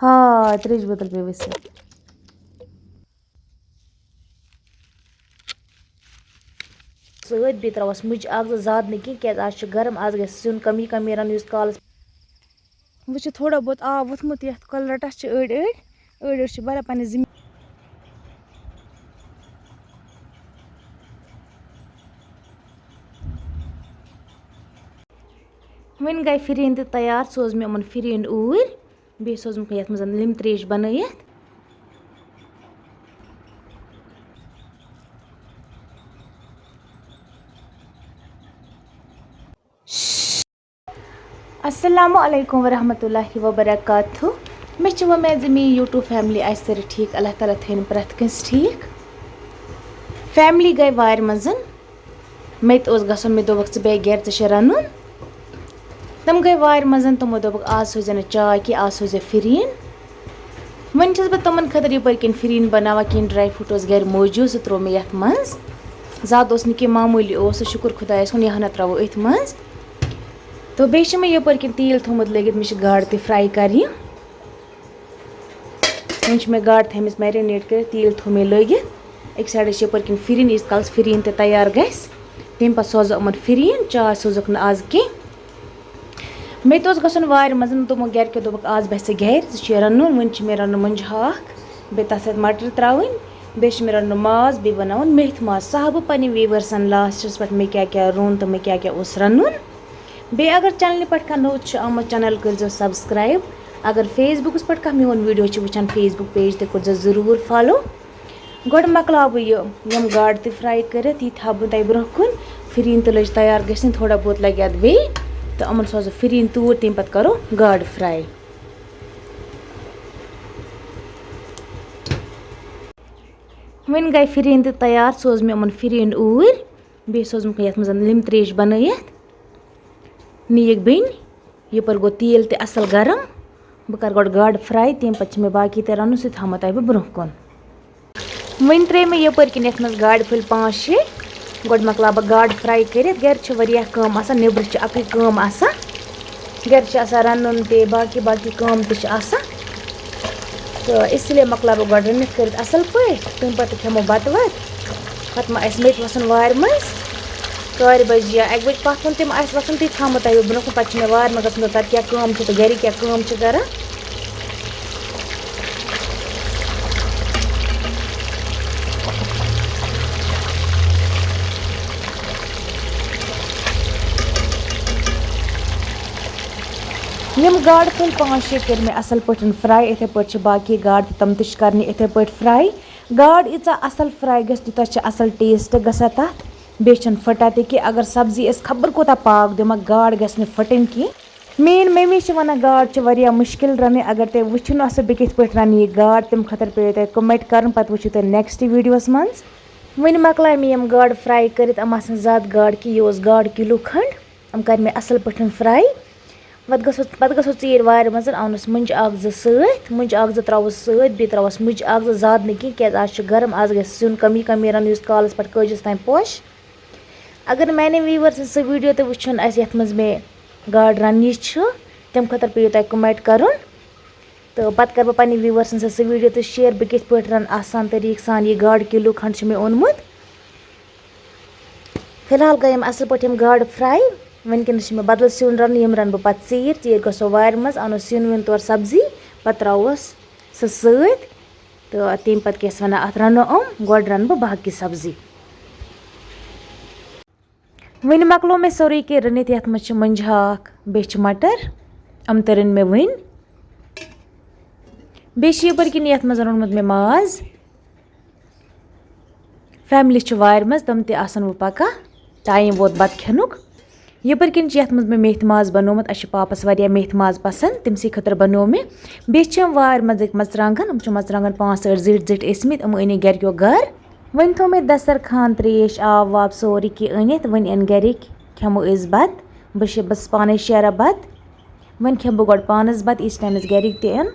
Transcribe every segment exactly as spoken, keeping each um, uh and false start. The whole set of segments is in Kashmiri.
ہاے، ترٛیشہِ بوتل پیٚیہِ ؤسِتھ۔ سۭتۍ بیٚیہِ ترٛاوَس مُجہِ اَکھ زٕ، زیادٕ نہٕ کینٛہہ، کیٛازِ آز چھُ گرم، آز گژھِ سیُن کمی کمی رَنُن، یُس کالَس۔ وۄنۍ چھُ تھوڑا بہت آب ووٚتھمُت یَتھ کۄلرَٹَس، چھِ أڑۍ أڑۍ، أڑۍ أڑۍ چھِ بَران پنٛنہِ زٔمیٖن۔ وۄنۍ گٔے فِرِنۍ تہِ تیار، سوز مےٚ یِمَن فِرِنۍ اوٗرۍ۔ بیٚیہِ سوزمُت یَتھ منٛز لیٚمبۍ ترٛیش بَنٲیِتھ۔ السلام علیکم ورحمۃ اللہ وبرکاتہ۔ مےٚ چھِ وۄمید زِ میٛٲنۍ YouTube family آسہِ سٲرٕے ٹھیٖک۔ اللہ تعالیٰ تھٲیِن پرٛٮ۪تھ کٲنٛسہِ ٹھیٖک۔ Family گٔے وارِ منٛز۔ مےٚ تہِ اوس گژھُن، مےٚ دوٚپُکھ، "ژٕ بیٚہہ گرِ، ژےٚ چھےٚ رَنُن۔" تِم گٔے وارِ منٛز، تِمو دوٚپُکھ، "آز سوزِ نہٕ چاے کینٛہہ، آز سوزِ فِرِنۍ۔" وۄنۍ چھَس بہٕ تِمَن خٲطرٕ یِپٲرۍ کِنۍ فِرِنۍ بَناوان، کِہیٖنۍ dry fruit اوس گرِ موٗجوٗد، سُہ ترٛوو مےٚ یَتھ منٛز۔ زیادٕ اوس نہٕ کینٛہہ، معموٗلی اوس، سُہ شُکُر خۄدایَس کُن، یہِ ہنا ترٛاوو أتھۍ منٛز۔ تہٕ بیٚیہِ چھِ مےٚ یَپٲرۍ کِنۍ تیٖل تھوٚومُت لٲگِتھ، مےٚ چھِ گاڈٕ تہِ fry کَرنہِ۔ وۄنۍ چھِ مےٚ گاڈٕ تھٲیمٕژ marinate کٔرِتھ، تیٖل تھوٚو مےٚ لٲگِتھ۔ أکِس side چھِ یَپٲرۍ کِنۍ فِرِنۍ، ییٖتِس کالَس فِرِنۍ تہِ تیار گژھِ، تَمہِ پَتہٕ سوزو یِمَن فِرِنۍ، چاے سوزُکھ نہٕ آز کینٛہہ۔ مےٚ تہِ اوس گژھُن وارِ منٛز، تِمو گَرِکیو دوٚپُکھ، "آز بیٚہہ ژٕ گَرِ، ژٕ چھُے رَنُن۔" وۄنۍ چھِ مےٚ رَنُن مۄنٛجہِ ہاکھ، بیٚیہِ تَتھ سۭتۍ مَٹر ترٛاوٕنۍ، بیٚیہِ چھِ مےٚ رَنُن ماز، بیٚیہِ بَناوُن میتھِ ماز۔ سُہ ہاوٕ بہٕ پنٛنہِ viewersن lastس پٮ۪ٹھ مےٚ کیٛاہ کیٛاہ روٚن تہٕ مےٚ کیٛاہ کیٛاہ اوس رَنُن۔ بیٚیہِ اگر channelہِ پٮ۪ٹھ کانٛہہ نوٚو چھُ آمُت، channel کٔرۍزیو subscribe۔ اگر Facebookس پٮ۪ٹھ کانٛہہ میون video چھُ وٕچھان، Facebook page تہِ کٔرۍزیو ضروٗر follow۔ گۄڈٕ مۄکلاو بہٕ یہِ، یِم گاڈٕ تہِ fry کٔرِتھ، یہِ تھاوٕ بہٕ تۄہہِ برٛونٛہہ کُن۔ فِرِنۍ تہِ لٔج تیار گژھٕنۍ، تھوڑا بہت لَگہِ اَتھ بیٚیہِ، تہٕ یِمَن سوزو فِرِنۍ توٗرۍ، تَمہِ پَتہٕ کَرو گاڈٕ fry۔ وۄنۍ گٔے فِرِنۍ تہِ تیار، سوز مےٚ یِمَن فِرِنۍ اوٗرۍ، بیٚیہِ سوزمَکھ یَتھ منٛز لیٚمبۍ ترٛیش بَنٲیِتھ۔ نِیَکھ بیٚنہِ۔ یَپٲرۍ گوٚو تیٖل تہِ اَصٕل گرم۔ بہٕ کَرٕ گۄڈٕ گاڈٕ fry، تَمہِ پَتہٕ چھِ مےٚ باقٕے تہِ رَنُن، سُہ تہِ ہاوہو تۄہہِ بہٕ برٛونٛہہ کُن۔ وۄنۍ ترٛٲے مےٚ یَپٲرۍ کِنۍ یَتھ منٛز گاڈٕ پھٔلۍ پانٛژھ شےٚ۔ گۄڈٕ مۄکلاو بہٕ گاڈٕ fry کٔرِتھ۔ گرِ چھِ واریاہ کٲم آسان، نیٚبرٕ چھِ اَکٕے کٲم آسان۔ گرِ چھِ آسان رَنُن تہِ، باقٕے باقٕے کٲم تہِ چھِ آسان۔ تہٕ اسی لیے مۄکلاو بہٕ گۄڈٕ رٔنِتھ کٔرِتھ اَصٕل پٲٹھۍ، تَمہِ پَتہٕ کھٮ۪مو بَتہٕ وَتہٕ۔ پَتہٕ ما آسہِ مےٚ تہِ وَسُن وارِ منٛز۔ ژورِ بَجہِ یا اَکہِ بَجہِ پَتھ کُن تہِ ما آسہِ وَسُن، تہِ تھاومو تۄہہِ بہٕ برٛونٛہہ کُن۔ پَتہٕ چھِ مےٚ وارِ منٛز گژھُن، تَتہِ کیٛاہ کٲم چھِ تہٕ گَرِ کیٛاہ کٲم چھِ کَران۔ یِم گاڈٕ پھٔلۍ پانٛژھ شےٚ کٔرۍ مےٚ اَصٕل پٲٹھۍ fry۔ یِتھَے پٲٹھۍ چھِ باقٕے گاڈٕ تہِ، تِم تہِ چھِ کَرنہِ یِتھَے پٲٹھۍ fry۔ گاڈ ییٖژاہ اَصٕل fry گژھِ، تیوٗتاہ چھِ اَصٕل taste گژھان تَتھ۔ بیٚیہِ چھِنہٕ پھٕٹان تہِ کینٛہہ۔ اگر سبزی أسۍ خبر کوٗتاہ پاکھ دِمو، گاڈ گژھِ نہٕ پھٕٹٕنۍ کینٛہہ۔ میٛٲنۍ مٔمی چھِ وَنان، گاڈ چھِ واریاہ مُشکِل رَنٕنۍ۔ اگر تۄہہِ وٕچھُن آسہِ بہٕ کِتھ پٲٹھۍ رَنہٕ یہِ گاڈ، تَمہِ خٲطرٕ پیٚیو تۄہہِ comment کَرُن، پَتہٕ وٕچھِو تُہۍ next videoوَس منٛز۔ وۄنۍ مۄکلایہِ مےٚ یِم گاڈٕ fry کٔرِتھ، یِم آسَن زیادٕ گاڈٕ کینٛہہ، یہِ اوس گاڈٕ کِلوٗ کھنٛڈ۔ یِم کَرِ مےٚ اَصٕل پٲٹھۍ fry۔ پَتہٕ گژھو، پَتہٕ گژھو ژیٖرۍ وارِ منٛز، اَنُس مۄنٛجہِ اَکھ زٕ سۭتۍ، مۄنٛجہِ اَکھ زٕ ترٛاووس سۭتۍ، بیٚیہِ ترٛاووس مُجہِ اَکھ زٕ، زیادٕ نہٕ کینٛہہ، کیٛازِ آز چھُ گرم، آز گژھِ سیُن کَمٕے کَمٕے رَنُن، یُس کالَس پٮ۪ٹھ کٲجِس تام پوشہِ۔ اگر میانٮ۪ن viewersن سُہ video تہِ وٕچھُن آسہِ یَتھ منٛز مےٚ گاڈٕ رَننہِ چھِ، تَمہِ خٲطرٕ پیٚیِو تۄہہِ comment کَرُن۔ تہٕ پَتہٕ کَرٕ بہٕ پنٛنہِ viewersن سۭتۍ سُہ video تہِ share، بہٕ کِتھ پٲٹھۍ رَنہٕ آسان طریٖقہٕ سان یہِ گاڈٕ کِلوٗ کھنٛڈ چھُ مےٚ اوٚنمُت۔ فی الحال گٔے یِم اَصٕل پٲٹھۍ یِم گاڈٕ fry۔ وٕنکیٚنَس چھِ مےٚ بدل سیُن رَنُن، یِم رَنہٕ بہٕ پَتہٕ ژیٖرۍ۔ ژیٖرۍ گژھو وارِ منٛز، اَنو سیُن ویُن تورٕ، سبزی، پَتہٕ ترٛاووس سُہ سۭتۍ۔ تہٕ تَمہِ پَتہٕ کیٛاہ چھِ وَنان، اَتھ رَنو یِم، گۄڈٕ رَنہٕ بہٕ باقٕے سبزی۔ وۄنۍ مۄکلو مےٚ سورُے کینٛہہ رٔنِتھ، یَتھ منٛز چھِ مۄنٛجہِ ہاکھ، بیٚیہِ چھِ مَٹر، یِم تہِ رٔنۍ مےٚ وٕنۍ۔ بیٚیہِ چھِ یَپٲرۍ کِنۍ یَتھ منٛز روٚنمُت مےٚ ماز۔ Family چھِ وارِ منٛز، تِم تہِ آسَن وۄنۍ پَکان، time ووت بَتہٕ کھٮ۪نُک۔ یَپٲرۍ کِنۍ چھِ یَتھ منٛز مےٚ میتھِ ماز بَنومُت، اَسہِ چھِ پاپَس واریاہ میتھِ ماز پَسنٛد، تٔمۍ سٕے خٲطرٕ بَنوو مےٚ۔ بیٚیہِ چھِ یِم وارِ منٛزٕکۍ مَرژٕوانٛگَن، یِم چھِ مَرژٕوانٛگَن پانٛژھ ٲٹھ زِٹھۍ زِٹھۍ ٲسۍمٕتۍ، یِم أنۍ گَرِکیو گَرٕ۔ وۄنۍ تھوٚو مےٚ دسترخوان، تریش، آب واب سورُے کینٛہہ أنِتھ۔ وۄنۍ یِن گَرِکۍ، کھٮ۪مو أسۍ بَتہٕ۔ بہٕ چھِ، بہٕ چھَس پانَے شیران بَتہٕ۔ وۄنۍ کھٮ۪مہٕ بہٕ گۄڈٕ پانَس بَتہٕ، ییٖتِس ٹایمَس گَرِکۍ تہِ یِن۔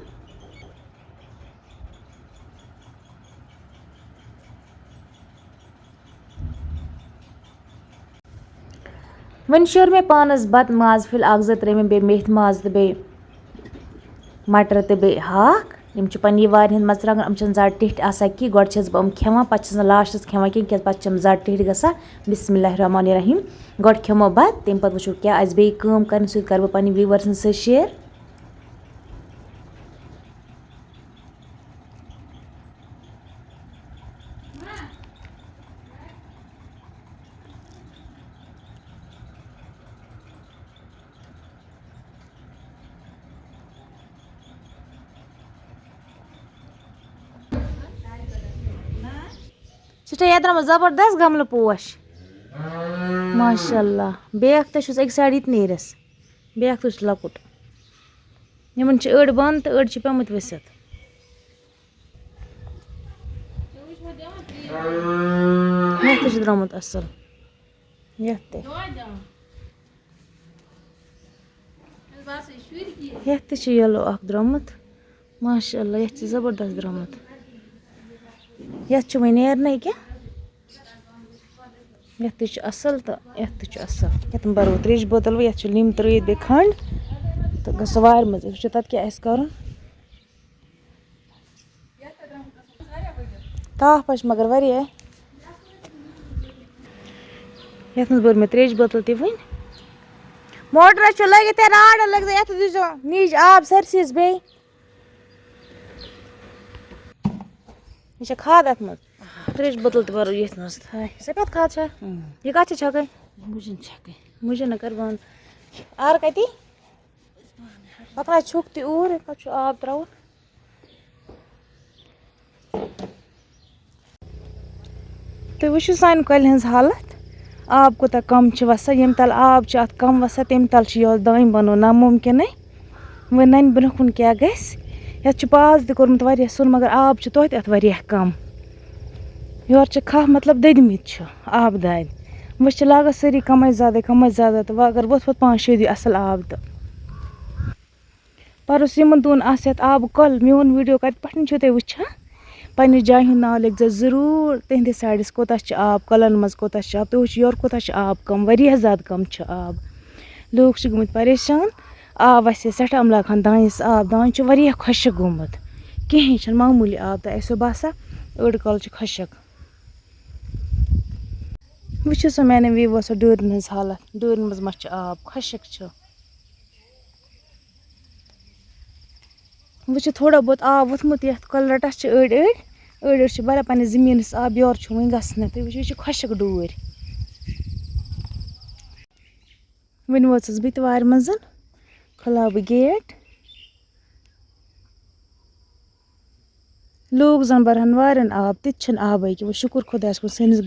وۄنۍ شیوٚر مےٚ پانَس بَتہٕ، ماز پھٔلۍ اَکھ زٕ ترٛٲوۍ مےٚ، بیٚیہِ میتھِ ماز تہٕ بیٚیہِ مٹر تہٕ بیٚیہِ ہاکھ۔ یِم چھِ پننہِ وارِ ہٕنٛدۍ مرژٕوانٛگن، یِم چھِنہٕ زیادٕ ٹیٚٹھۍ آسان کینٛہہ۔ گۄڈٕ چھَس بہٕ یِم کھٮ۪وان، پتہٕ چھَس نہٕ لاسٹَس کھٮ۪وان کینٛہہ، کیٛازِ پتہٕ چھِ یِم زیادٕ ٹیٚٹھۍ گژھان۔ بسم اللہ الرحمن الرحیم۔ گۄڈٕ کھٮ۪مو بتہٕ، تَمہِ پتہٕ وٕچھو کیٛاہ آسہِ بیٚیہِ کٲم کرٕنۍ، سُہ تہِ کرٕ بہٕ پننہِ viewers سٕنٛدۍ سۭتۍ share۔ سُہ چھا یَتھ درٛامُت زبردست گملہٕ پوش؟ ماشاء اللہ۔ بیٛاکھ تہِ چھُس أکۍ side یہِ تہِ نیرٮ۪س۔ بیٛاکھ تہِ چھُس لۄکُٹ۔ یِمن چھِ أڑۍ بنٛد تہٕ أڑۍ چھِ پیٚمٕتۍ ؤسِتھ۔ یَتھ تہِ چھُ درٛامُت اَصٕل۔ یَتھ تہِ۔ یَتھ تہِ چھُ yellow اَکھ درٛامُت۔ ماشاء اللہ، یَتھ چھُ زبردست درٛامُت۔ یَتھ چھُ وۄنۍ نیرنَے کینٛہہ۔ یَتھ تہِ چھُ اَصٕل تہٕ یَتھ تہِ چھُ اَصٕل۔ یَتھ منٛز بَرو ترٛیشہِ بوتل وۄنۍ، یَتھ چھُ لیٚمب ترٛٲیِتھ بیٚیہِ کھنٛڈ تہٕ گژھو وارِ منٛز۔ أسۍ وٕچھو تَتھ کیٛاہ آسہِ کَرُن۔ تاپھ حظ چھِ مگر واریاہ۔ یَتھ منٛز بٔر مےٚ ترٛیشہِ بوتل تہِ وٕنۍ۔ موٹر حظ چھُ لٲگِتھ، ہے راڈ لٲگۍ زِ، یَتھ دیٖزیو نِج آب سٲرسٕے بیٚیہِ۔ یہِ چھےٚ کھاد اَتھ منٛز؟ ترٛیشہِ بوتل تہِ بَرو یَتھ منٛز۔ ہاے، سفید کھاد چھا؟ اۭں۔ یہِ کَتھ چھِ چھَکٕنۍ؟ مُجن چھَکٕنۍ۔ مُجن نہ کَر بنٛد۔ آر کَتی؟ پَتہٕ حظ چھُکھ تہِ اوٗرۍ، پَتہٕ چھُ آب ترٛاوُن۔ تُہۍ وٕچھِو سانہِ کۄلہِ ہٕنٛز حالت، آب کوٗتاہ کَم چھِ وَسان۔ ییٚمہِ تَل آب چھُ اَتھ کَم وَسان، تَمہِ تَل چھُ یِہوٚے دانہِ بَنُن نامُمکِنٕے۔ وۄنۍ نَنہِ برٛونٛہہ کُن کیٛاہ گژھِ۔ یَتھ چھُ پاز تہِ کوٚرمُت واریاہ سرٛوٚن، مگر آب چھُ توتہِ اَتھ واریاہ کَم۔ یورٕ چھِ کھاہ، مطلب، دٔدۍمٕتۍ چھِ آبہٕ دادِ۔ وۄنۍ چھِ لاگان سٲری کَمٕے زیادَے، کَمٕے زیادَے، تہٕ وۄنۍ اگر وۄتھ وۄتھ پانٛژھ شےٚ دۄہہِ اَصٕل آب تہٕ۔ پَرُس یِمَن دۄہَن آسہِ یَتھ آبہٕ کۄل، میون video کَتہِ پٮ۪ٹھ چھُو تُہۍ وٕچھان؟ پنٛنِس جایہِ ہُنٛد ناو لیکھزیو ضروٗر، تِہِنٛدِس سایڈَس کوٗتاہ چھِ آب، کۄلَن منٛز کوٗتاہ چھِ آب، تُہۍ وٕچھِو یورٕ کوٗتاہ چھِ آب کَم، واریاہ زیادٕ کَم چھِ آب۔ لوٗکھ چھِ گٔمٕتۍ پریشان، آب وَسہِ ہے سٮ۪ٹھاہ، یِم لاگہٕ ہَن دانٮ۪س آب، دانہِ چھُ واریاہ خۄشِک گوٚمُت، کِہیٖنۍ چھُنہٕ، معموٗلی آب تہٕ اَسہِ اوس باسان أڑۍ کۄلہٕ چھِ خۄشِک۔ وٕچھِو سا میٛانٮ۪ن viewers ڈوٗرٮ۪ن ہٕنٛز حالت، ڈوٗرٮ۪ن منٛز ما چھِ آب، خۄشِک چھُ۔ وۄنۍ چھُ تھوڑا بہت آب ووٚتھمُت یَتھ کۄلرَٹَس، چھِ أڑۍ أڑۍ، أڑۍ أڑۍ چھِ بَران پنٛنِس زٔمیٖنَس آب، یورٕ چھُ وۄنۍ گژھنَے۔ تُہۍ وٕچھِو، یہِ چھِ خۄشِک ڈوٗرۍ۔ وۄنۍ وٲژٕس بہٕ تہِ وارِ منٛز، کھُلاو بہٕ gate۔ لوٗکھ زَن بَرہَن وارٮ۪ن آب، تہِ تہِ چھِنہٕ آبٕے کینٛہہ۔ وۄنۍ شُکُر خۄدایَس کُن، سٲنِس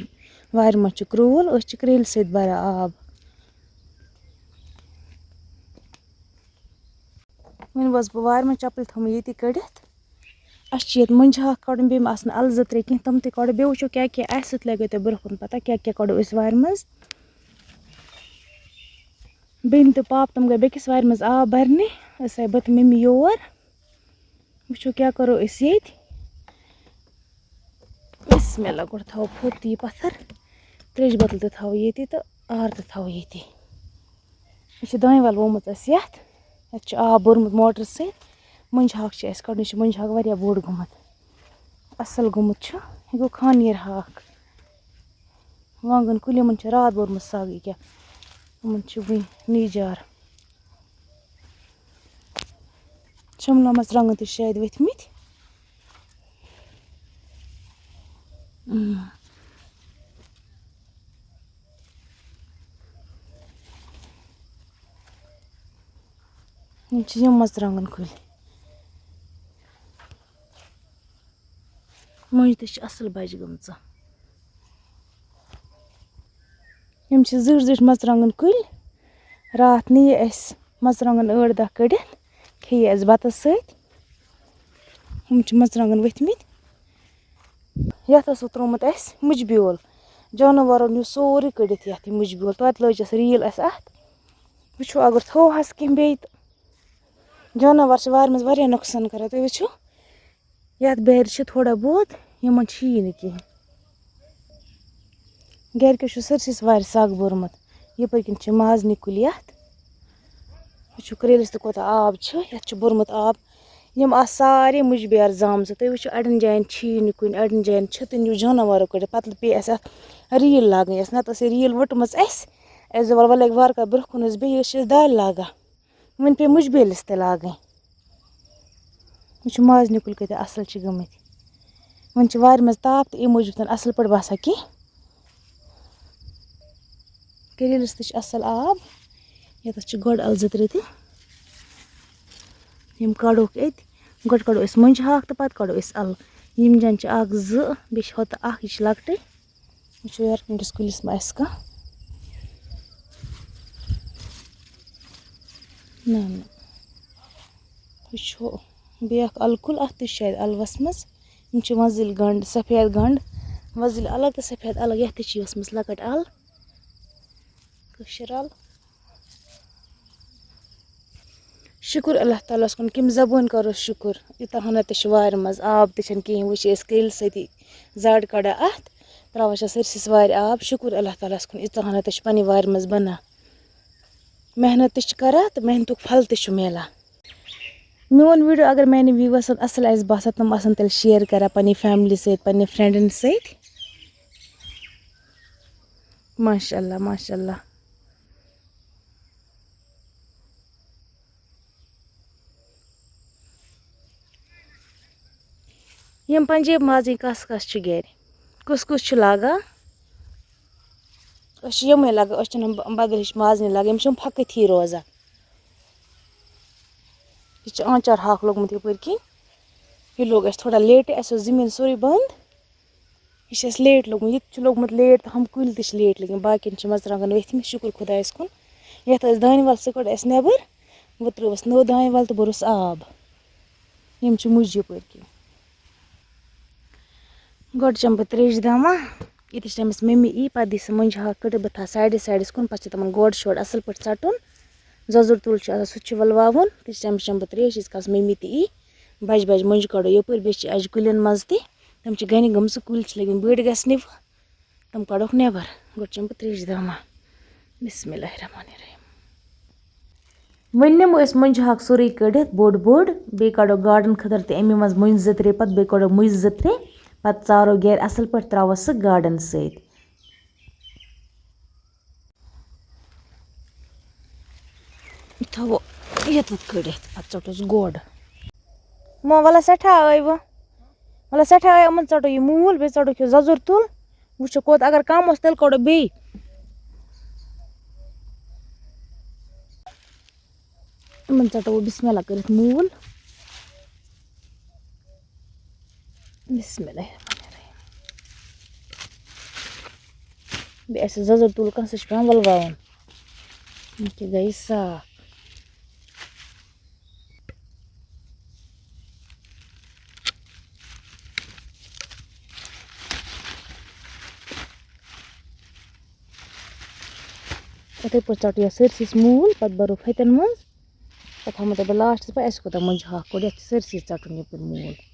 وارِ منٛز چھُ کرٛوٗل، أسۍ چھِ کرٛیلہِ سۭتۍ بَران آب۔ وۄنۍ وٲژٕس بہٕ وارِ منٛز، چَپٕلۍ تھٲومٕژ ییٚتی کٔڑِتھ۔ اَسہِ چھِ ییٚتہِ مۄنٛجہِ ہاکھ کَڑُن، بیٚیہِ ما آسَن اَلہٕ زٕ ترٛےٚ کینٛہہ، تِم تہِ کَڑو۔ بیٚیہِ وٕچھو کیٛاہ کیٛاہ آسہِ، سُہ تہِ لَگیو تۄہہِ برٛونٛہہ کُن پَتہ کیٛاہ کیٛاہ کَڑو أسۍ وارِ منٛز۔ بیٚنہِ تہٕ پاپہٕ تِم گٔے بیٚکِس وارِ منٛز آب بَرنہِ، أسۍ آے بہٕ تہٕ مٔمی یور۔ وٕچھو کیٛاہ کَرو أسۍ ییٚتہِ۔ بسم اللہ، گۄڈٕ تھاوو پھوٚت یہِ پَتھَر، ترٛیشہِ بٲتٕل تہِ تھاوو ییٚتی تہٕ آر تہِ تھاوو ییٚتی۔ یہِ چھِ دانہِ وَل وومُت اَسہِ یَتھ۔ یَتھ چھُ آب بوٚرمُت موٹرٕ سۭتۍ۔ مۄنٛجہِ ہاکھ چھِ اَسہِ کَڑُن۔ یہِ چھُ مۄنٛجہِ ہاکھ واریاہ بوٚڑ گوٚمُت۔ اَصٕل گوٚمُت چھُ۔ یہِ گوٚو خانیٲرۍ ہاکھ۔ وانٛگَن کُلۍ، یِمَن چھِ راتھ بوٚرمُت سَگ ییٚکیٛاہ۔ یِمَن چھِ وٕنہِ نیجار۔ شِملہ مَرژٕوانٛگَن تہِ چھِ شاید ؤتھمٕتۍ۔ اۭں۔ یِم چھِ یِم مَرژٕوانٛگَن کُلۍ۔ مۄنٛجہِ تہِ چھِ اَصٕل بَجہِ گٔمژٕ۔ یِم چھِ زِٹھۍ زِٹھۍ مَرژٕوانٛگَن کُلۍ۔ راتھ نِیہِ اَسہِ مَرژٕوانٛگَن ٲٹھ دَہ کٔڑِتھ، کھیٚیہِ اَسہِ بَتَس سۭتۍ۔ یِم چھِ مَرژٕوانٛگَن ؤتھمٕتۍ۔ یَتھ اوسُکھ ترٛوومُت اَسہِ مُجہِ بیول۔ جاناوارو نیوٗ سورُے کٔڑِتھ یَتھ یہِ مُجہِ بیول۔ توتہِ لٲج اَسہِ ریٖل اَسہِ اَتھ۔ وٕچھو، اگر تھوہَس کینٛہہ بیٚیہِ تہٕ۔ جاناوار چھِ وارِ منٛز واریاہ نۄقصان کَران۔ تُہۍ وٕچھِو، یَتھ بیرِ چھِ تھوڑا بہت، یِمَن چھِیی نہٕ کِہیٖنۍ۔ گَرِکیو چھُ سٲرسٕے وارِ سَگ بوٚرمُت۔ یَپٲرۍ کِنۍ چھِ مازنہِ کُلۍ یَتھ۔ وٕچھِو، کرٛیلِس تہِ کوٗتاہ آب چھُ۔ یَتھ چھُ بوٚرمُت آب۔ یِم آسہٕ سارے مُجہِ بیرٕ زامژٕ۔ تُہۍ وٕچھِو، اَڑٮ۪ن جایَن چھی نہٕ کُنہِ، اَڑٮ۪ن جایَن چھِ تِم یِم جاناوارو کٔڑِتھ۔ پَتہٕ پیٚیہِ اَسہِ اَتھ ریٖل لاگٕنۍ۔ اَسہِ نَتہٕ ٲس یہِ ریٖل ؤٹمٕژ اَسہِ۔ اَسہِ دوٚپ، وَلہٕ، وَلہٕ، لَگہِ وارٕ کارٕ برٛونٛہہ کُن حظ بیٚیہِ، أسۍ چھِ أسۍ دالہِ لاگان۔ وۄنۍ پیٚیہِ مُجہِ بیلِس تہِ لاگٕنۍ۔ وٕچھِو، مازنہِ کُلۍ کۭتیٛاہ اَصٕل چھِ گٔمٕتۍ۔ وۄنۍ چھِ وارِ منٛز تاپھ تہٕ اَمہِ موٗجوٗب چھِنہٕ اَصٕل پٲٹھۍ باسان کینٛہہ۔ کریٖلَس تہِ چھِ اَصٕل آب۔ یَتَس چھِ گۄڈٕ اَلہٕ زٕ ترٛےٚ تہِ۔ یِم کَڑوکھ أتۍ۔ گۄڈٕ کَڑو أسۍ مۄنٛجہِ ہاکھ تہٕ پَتہٕ کَڑو أسۍ اَلہٕ۔ یِم جَن چھِ اَکھ زٕ، بیٚیہِ چھِ ہۄتہٕ اَکھ، یہِ چھِ لۄکٹٕے۔ وٕچھو یورٕ کُنہِ کِس کُلِس ما آسہِ کانٛہہ۔ نہ، نہ۔ وٕچھو بیٛاکھ اَلہٕ کُل، اَتھ تہِ چھُ شاید اَلہٕ وَسمٕژ۔ یِم چھِ وۄزٕلۍ گَنٛڈ، سفید گَنٛڈ، وۄزٕلۍ الگ تہٕ سفید الگ۔ یَتھ تہِ چھِ وَسمٕژ لۄکٕٹ اَلہٕ، کٲشِر اَلہٕ۔ شُکُر اللہ تعالیٰ ہَس کُن، کَمہِ زَبٲنۍ کَرو شُکُر؟ یوٗتاہ ہنا تہِ چھُ وارِ منٛز، آب تہِ چھَنہٕ کِہیٖنۍ۔ وۄنۍ چھِ أسۍ کریٖلہٕ سۭتی زَڈ کَڑان اَتھ، ترٛاوان چھِ سٲرسٕے وارِ آب۔ شُکُر اللہ تعالیٰ ہَس کُن، یوٗتاہ ہنا تہِ چھُ پنٛنہِ وارِ منٛز بَنان۔ محنت تہِ چھِ کَران تہٕ محنتُک پھل تہِ چھُ میلان۔ میون video اگر میانہِ viewersن اصل آسہِ باسان، تِم آسن تیٚلہِ share کران پننہِ family سۭتۍ، پننہِ friendن سۭتۍ۔ ماشاء اللہ، ماشاء اللہ۔ یِم پنجٲبۍ مازٕنۍ کس کس چھِ گرِ؟ کُس کُس چھُ لاگان؟ أسۍ چھِ یِمے لاگان، أسۍ چھِنہٕ ب-، بدل ہِش مازنہِ لاگان، یِم چھِ یِم پھۄکٕتھی روزان۔ یہِ چھُ آنٛچار ہاکھ لوٚگمُت یَپٲرۍ کِنۍ۔ یہِ لوٚگ اَسہِ تھوڑا late، اَسہِ اوس زٔمیٖن سورُے بنٛد۔ یہِ چھُ اَسہِ late لوٚگمُت، یہِ تہِ چھُ لوٚگمُت late تہٕ ہُم کُلۍ تہِ چھِ late لٔگمٕتۍ۔ باقیَن چھِ مَرژٕوانٛگَن ؤتھۍمٕتۍ، شُکُر خۄدایَس کُن۔ یَتھ ٲس دانہِ وَل، سُہ کٔڑ اَسہِ نٮ۪بَر، وۄنۍ ترٛٲو اَسہِ نوٚو دانہِ وَل تہٕ بوٚرُس آب۔ یِم چھِ مُجہِ یَپٲرۍ کِنۍ۔ گۄڈٕ چَمہٕ بہٕ ترٛیشہِ دامہ۔ ییٖتِس ٹایمَس مٔمی یی، پَتہٕ دی سۄ مۄنجہِ ہاکھ کٔڑِتھ، بہٕ تھاوٕ سایڈَس سایڈَس کُن، پَتہٕ چھِ تِمَن گۄڈٕ شورٕ اَصٕل پٲٹھۍ ژَٹُن۔ زَزُر تُل چھُ آسان، سُہ تہِ چھُ وَلواوُن۔ تیٖتِس ٹایمَس چَمہٕ بہٕ ترٛیش، ییٖتِس کالَس مٔمی تہِ یی۔ بَجہِ بَجہِ مۄنجہِ کَڑو یَپٲرۍ، بیٚیہِ چھِ اَجہِ کُلٮ۪ن منٛز تہِ۔ تِم چھِ گَنہِ گٔمژٕ، کُلۍ چھِ لٔگۍ مٕتۍ بٔڑۍ گژھنہِ وۄنۍ۔ تِم کَڑوکھ نٮ۪بَر۔ گۄڈٕ چَمہٕ بہٕ ترٛیشہِ دامہ۔ بسم اللہ الرحمن الرحیم۔ وۄنۍ نِمو أسۍ مۄنجہِ ہاکھ سورُے کٔڑِتھ، بوٚڑ بوٚڑ، بیٚیہِ کَڑو گاڈَن خٲطرٕ تہِ اَمی منٛز مۄنجہِ زٕ ترٛےٚ، پَتہٕ بیٚیہِ کَڑو مُجہِ زٕ ترٛےٚ، پَتہٕ ژارو گیرِ اَصٕل پٲٹھۍ، ترٛاوو سُہ گاڈَن سۭتۍ۔ تھاوو ییٚتٮ۪تھ کٔڑِتھ، پَتہٕ ژَٹوس گۄڈٕ۔ مو وَلہ سٮ۪ٹھاہ ٲیوٕ، وَلہ سٮ۪ٹھاہ ٲیوٕ، یِمَن ژَٹو یہِ موٗل، بیٚیہِ ژَٹوکھ یہِ زَزُر تُل۔ وٕچھو کوٚت، اگر کَم اوس، تیٚلہِ کَڑو بیٚیہِ۔ یِمَن ژَٹو بسم اللہ کٔرِتھ موٗل۔ بسم اللہ الرحمن الرحیم۔ بیٚیہِ آسہِ زَزُر تُل کانٛہہ، سُہ چھُ پٮ۪وان وَلواوُن۔ یہِ کیٛاہ گٔیہِ صاف۔ یِتھَے پٲٹھۍ ژَٹو یَتھ سٲرسٕے أسۍ موٗل، پَتہٕ بَرو پھٔتٮ۪ن منٛز۔ پَتہٕ ہاوہو تۄہہِ بہٕ لاسٹَس پَتہٕ اَسہِ کوٗتاہ مۄنجہِ ہاکھ کوٚڑ، یَتھ چھِ سٲرسٕے ژَٹُن یَپٲرۍ موٗل۔